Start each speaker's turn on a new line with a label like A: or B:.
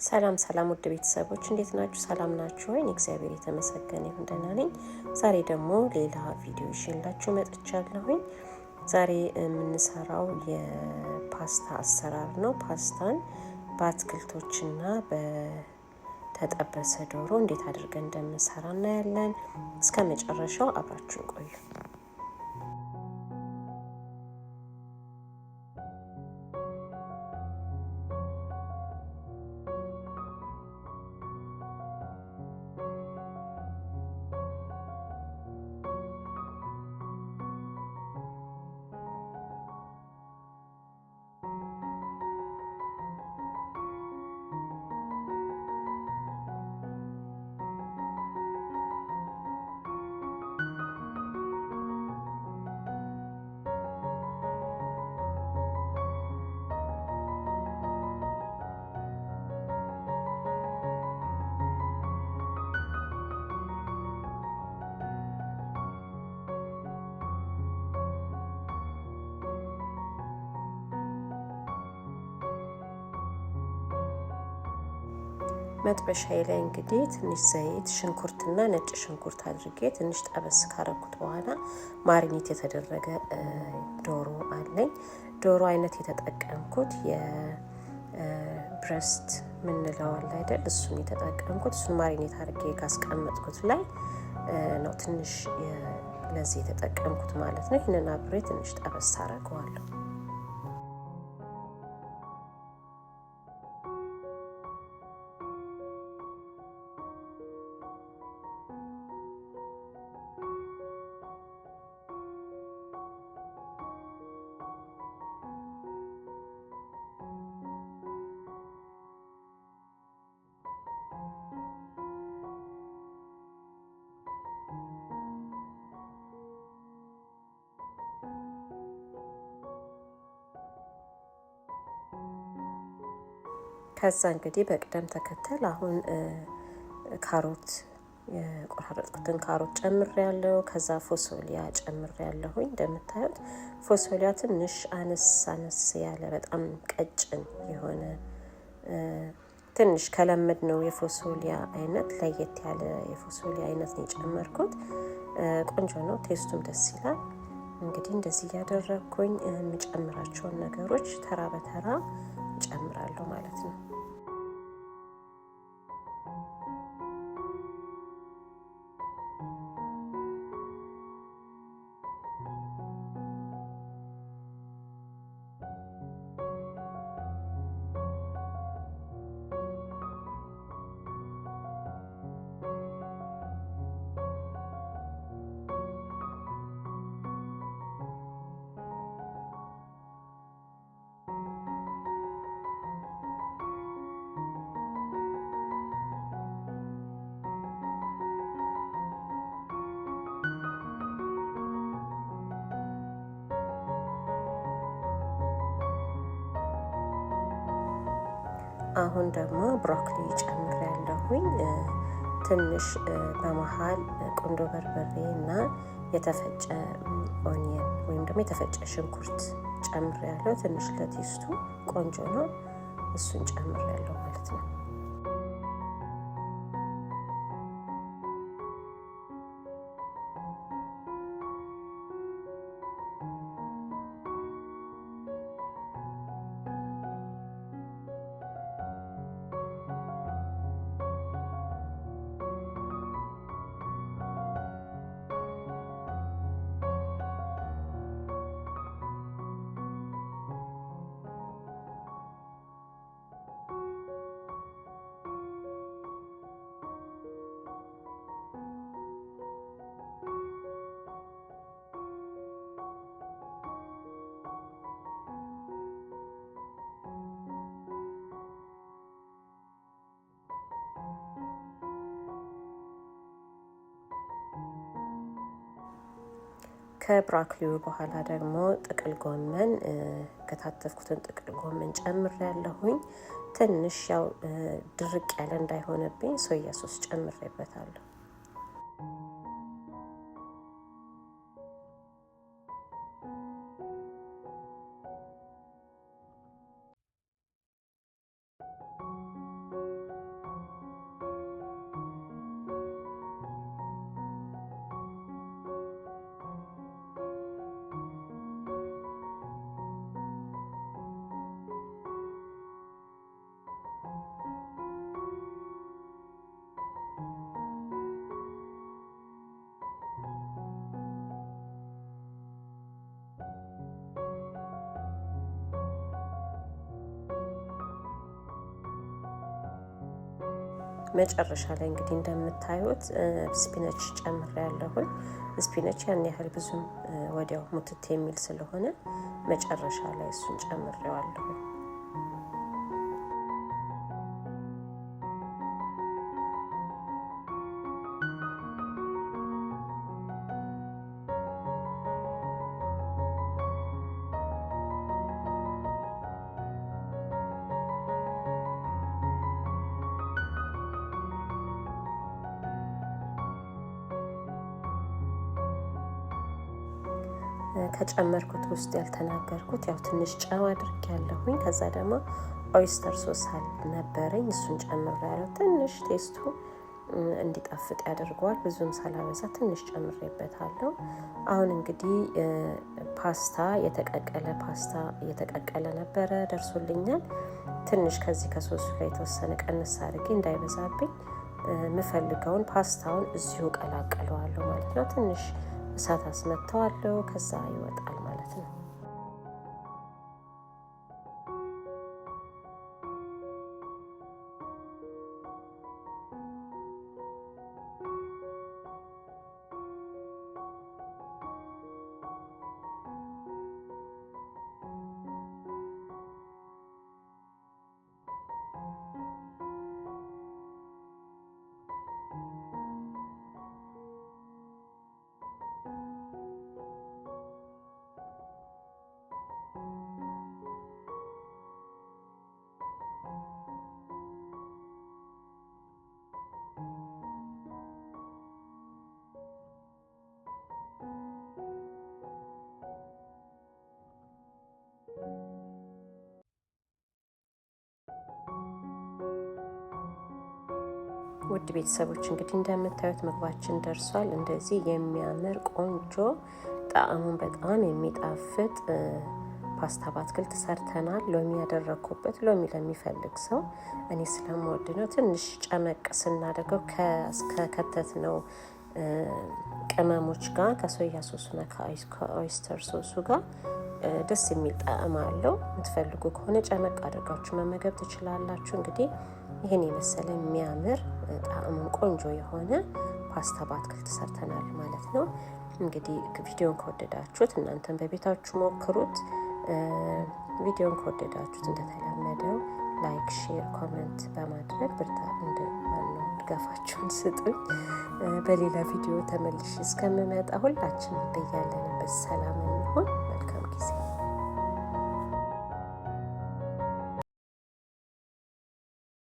A: ሰላም ሰላም ውድ ቤተሰቦች፣ እንዴት ናችሁ? ሰላም ናችሁ ወይ? እግዚአብሔር የተመሰገነ ይሁን፣ ደህና ነኝ። ዛሬ ደግሞ ሌላ ቪዲዮ ይዤላችሁ መጥቻለሁኝ። ዛሬ የምንሰራው የፓስታ አሰራር ነው። ፓስታን በአትክልቶችና በተጠበሰ ዶሮ እንዴት አድርገን እንደምንሰራ እናያለን። እስከ መጨረሻው አብራችሁን ቆዩ። መጥበሻዬ ላይ እንግዲህ ትንሽ ዘይት፣ ሽንኩርትና ነጭ ሽንኩርት አድርጌ ትንሽ ጠበስ ካረኩት በኋላ marinate የተደረገ ዶሮ አለኝ። ዶሮ አይነት የተጠቀምኩት የ breast ምንለው አለ አይደል? እሱን የተጠቀምኩት፣ እሱን marinate አድርጌ ካስቀመጥኩት ላይ ነው ትንሽ ለዚህ የተጠቀምኩት ማለት ነው። ይህንን አብሬ ትንሽ ጠበስ አደርገዋለሁ። ከዛ እንግዲህ በቅደም ተከተል አሁን ካሮት፣ የቆራረጥኩትን ካሮት ጨምሬያለሁ። ከዛ ፎሶሊያ ጨምሬያለሁኝ። እንደምታዩት ፎሶሊያ ትንሽ አነስ አነስ ያለ፣ በጣም ቀጭን የሆነ፣ ትንሽ ከለመድነው የፎሶሊያ አይነት ለየት ያለ የፎሶሊያ አይነት ነው የጨመርኩት። ቆንጆ ነው፣ taste ኡም ደስ ይላል። እንግዲህ እንደዚህ እያደረግኩኝ የምጨምራቸውን ነገሮች ተራ በተራ እጨምራለሁ ማለት ነው። አሁን ደግሞ ብሮኮሊ ጨምሬያለሁኝ። ትንሽ በመሀል ቁንዶ በርበሬ እና የተፈጨ onion ወይም ደግሞ የተፈጨ ሽንኩርት ጨምሬያለሁ። ትንሽ ለ taste ኡ ቆንጆ ነው። እሱን ጨምሬያለሁ ማለት ነው። ከብሮኮሊው በኋላ ደግሞ ጥቅል ጎመን፣ ከታተፍኩትን ጥቅል ጎመን ጨምሬያለሁኝ። ትንሽ ያው ድርቅ ያለ እንዳይሆንብኝ soya sauce ጨምሬበታለሁ። መጨረሻ ላይ እንግዲህ እንደምታዩት spinach ጨምሬያለሁኝ። Spinach ያን ያህል ብዙም ወዲያው ሙትት የሚል ስለሆነ መጨረሻ ላይ እሱን ጨምሬዋለሁ። ከጨመርኩት ውስጥ ያልተናገርኩት ያው ትንሽ ጨው አድርጌያለሁኝ። ከዛ ደግሞ oyster sauce ነበረኝ፣ እሱን ጨምሬያለሁ። ትንሽ taste ኡ እንዲጣፍጥ ያደርገዋል። ብዙም ሳላበዛ ትንሽ ጨምሬበታለሁ። አሁን እንግዲህ ፓስታ፣ የተቀቀለ ፓስታ እየተቀቀለ ነበረ፣ ደርሶልኛል። ትንሽ ከዚህ ከሶሱ ላይ የተወሰነ ቀንስ አድርጌ እንዳይበዛብኝ የምፈልገውን ፓስታውን እዚሁ ቀላቅለዋለሁ ማለት ነው። ትንሽ እሳት አስመጥተዋለሁ። ከዛ ይወጣል ማለት ነው። ውድ ቤተሰቦች እንግዲህ እንደምታዩት ምግባችን ደርሷል። እንደዚህ የሚያምር ቆንጆ ጣዕሙን በጣም የሚጣፍጥ ፓስታ በአትክልት ሰርተናል። ሎሚ ያደረኩበት ሎሚ ለሚፈልግ ሰው፣ እኔ ስለምወድ ነው። ትንሽ ጨመቅ ስናደርገው ከከተትነው ቅመሞች ጋር፣ ከ soya sauce ኡና ከ oyster sauce ኡ ጋር ደስ የሚል ጣዕም አለው። የምትፈልጉ ከሆነ ጨመቅ አድርጋችሁ መመገብ ትችላላችሁ። እንግዲህ ይህን የመሰለ የሚያምር ጣዕሙን ቆንጆ የሆነ ፓስታ በአትክልት ሰርተናል ማለት ነው። እንግዲህ ቪዲዮን ከወደዳችሁት እናንተም በቤታችሁ ሞክሩት። ቪዲዮን ከወደዳችሁት እንደተለመደው like፣ share፣ comment በማድረግ ብርታ እንደማነው ድጋፋችሁን ስጡኝ። በሌላ ቪዲዮ ተመልሼ እስከምመጣ ሁላችንም በያለንበት ሰላም እንሁን። መልካም ጊዜ።